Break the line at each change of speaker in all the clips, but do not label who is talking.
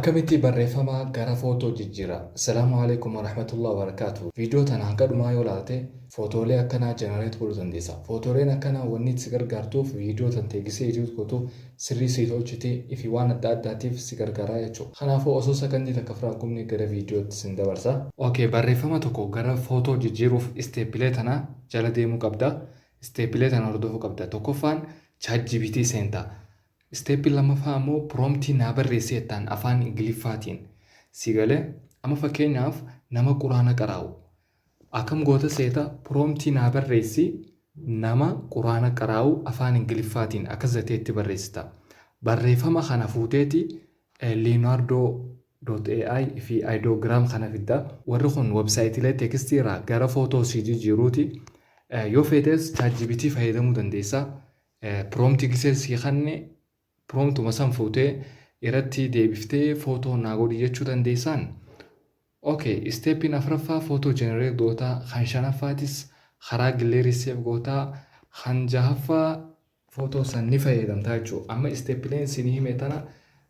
Akkamitti barreeffama gara footoo jijjiira? Assalaamu alaikum warahmatullahi wabarakatuh. Viidiyoo tana hanga dhumaa yoo ilaalte, footoolee akkanaa generate godhuu dandeessa. Footooleen akkanaa wanni si gargaartuuf, viidiyoo tan teegisee edit gootu sirrii sii tolchiti fi waan adda addaatiif si gargaaraa jechuudha. Kanaafuu osoo sakandii takka firaan gubne gara viidiyootti sin dabarsa. Okay, barreeffama tokko gara footoo jijjiiruuf isteeppilee tana jala deemuu qabda. Isteeppilee tana hordofuu qabda. Tokkoffaan, ChatGPT seenta. Isteeppiin lammaffaa ammoo promptii naa barreessi jettaan afaan Ingiliffaatiin. Si galee? Amma fakkeenyaaf nama Quraana qaraa'u. Akkam goota seeta? Promptii naa barreessi, nama Quraana qaraa'u afaan Ingiliffaatiin, akkas jettee itti barreessita. Barreeffama kana fuuteeti Leonardo.ai fi Ideogram kana fidda. Warri kun websaayitiilee teekstii irraa gara footoo sii jijjiiruuti. Yoo feetes ChatGPT fayyadamuu dandeessa. Promptii gisee sii kanne, promptuma san fuutee irratti deebiftee footoo naa godhi jechuu dandeessaan. Okay, isteeppiin afuraffaa footoo generate gootaa, kan shanaffaatis karaa gallery save gootaa, kan jahaffaa footoo san ni fayyadamtaa jechuudha. Amma isteeppileen isin hime tana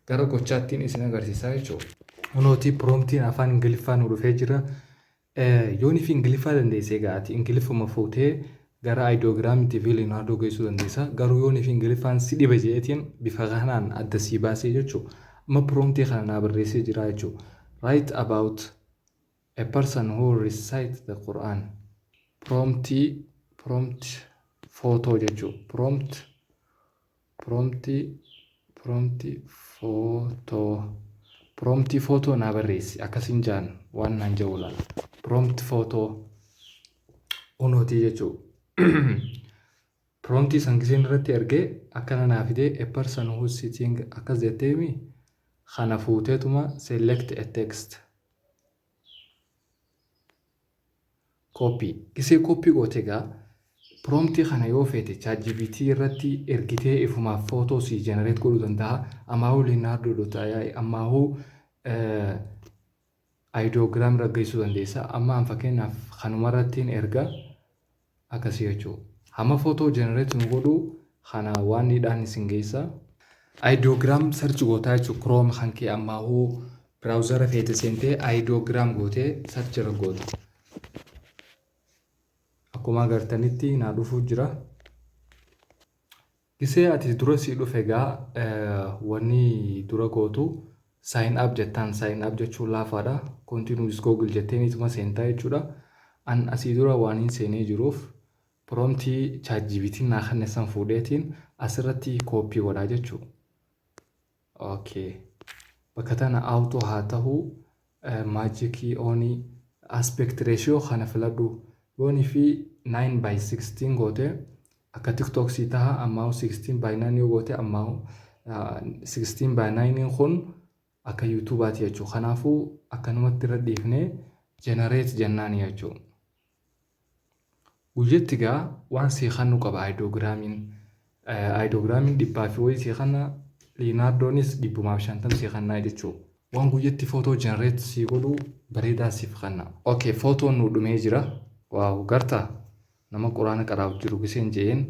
gara gochaattiin isin agarsiisaa jechuudha. Kunooti, promptiin afaan Ingiliffaa nu dhufee jira. Yoonii fi Ingiliffaa dandeessee egaa ati Ingiliffuma fuutee gara Ideogramiitii fi Leonardo geessuu dandeessa. Garuu yoonii fi Ingiliffaan si dhibe jeetiin bifa kanaan adda sii baasee jechuudha. Amma promptii kana naa barreessee jira jechuudha. Write about a person who recite the Quran. Promptii, prompt photo jechuudha. Prompt, promptii, promptii photo, promptii photo naa barreessi akkasiin jaan waan naan jedhu laala. Prompt photo kunootii jechuudha. Promptii san giseen irratti ergee akkana naa fidee, a person who is sitting akkas jetteemi, kana fuuteetuma select a text, copy gisee copy goote, egaa promptii kana yoo feete ChatGPT irratti ergitee ifumaaf footoo si generate godhuu danda'a. Ammaahuu Leonardo.ai, ammaahuu Ideogram irra geessuu dandeessa. Amma an fakkeenyaaf kanuma irrattiin erga akkasii jechuudha. Hamma footoo generate nu godhu kana waan hidhaan isin geessa. Ideogram search gootaa jechuudha. Chrome kan kee, ammaahuu browsera feete seentee Ideogram gootee search irra goota. Akkuma agartanitti naa dhufuu jira. Gisee ati dura sii dhufe egaa wanni dura gootu sign up jettaan. Sign up jechuun laafaadha. Continue with Google jetteeniituma seentaa jechuudha. An asii dura waan hin seenee jiruuf promptii ChatGPT naa kanne san fuudheetiin asirratti copy godhaa jechuudha. Okay. Bakka tana auto haa ta'u, magicii onii, aspect ratio kana filadhu. Yoonii fi 9 by 16 goote akka TikTok sii taha, ammaa 16 by 9 yoo goote, ammaa 16 by 9 kun akka YouTubeaati jechuudha. Kanaafuu akkanumatti irra dhiifnee generate jennaani jechuudha. Guyyatti gaa waan sii kannu qaba Ideogramiin. Ideogramiin dhibbaa fi wayii sii kanna, Leonardoonis 150 sii kannaa jechuudha. Waan guyyatti footoo generate sii godhu bareedaa siif kanna. Okay, footoon nu dhumee jira. Wow, gartaa nama Quraana qaraa'u jiru giseen je'een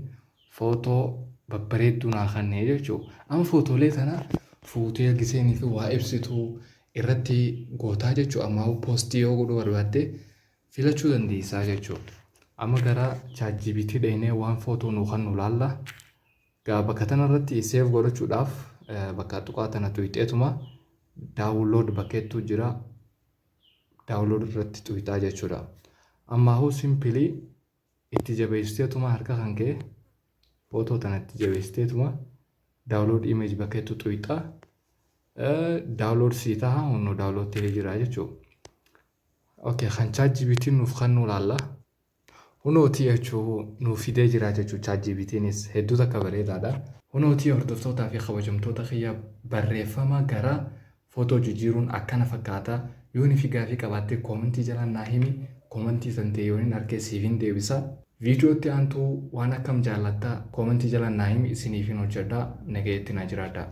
footoo babbareedduu naa kannee jechuudha. Amma footoolee tana fuutee giseenii fi waa ibsituu irratti gootaa jechuudha. Ammaa postii yoo godhuu barbaadde filachuu dandeessaa jechuudha. Amma gara ChatGPT dheenee waan footoo nuu kan nu laalla. Gaa bakka tanarratti save godhachuudhaaf bakka tuqaa tana tuqxeetuma download bakkeettuu jira. Download irratti tuqxaa jechuudha. Ammaahuu simply itti jabeessiteetuma harka kan kee footoo tana itti jabeessiteetuma download image bakkeettuu tuqxaa. Download sii taha, hunnoo download ta'ee jira jechuudha. Okay, kan ChatGPT nuuf kan nu laalla. Hunootii jechuu nuuf fidee jira jechuu, ChatGPTnis hedduu takka bareedaadha. Hunootii, hordoftootaa fi kabajamtoota kiyya, barreeffama gara footoo jijjiiruun akkana fakkaata. Yoonii fi gaafii qabaattee commentii jalaan naa himi. Commentii san ta'e yooniin harkee siif hin deebisa. Viidiyootti aantuu waan akkam jaallattaa commentii jalaan naa himi, isiniif hin hojjedha. Nagayetti naa jiraadha.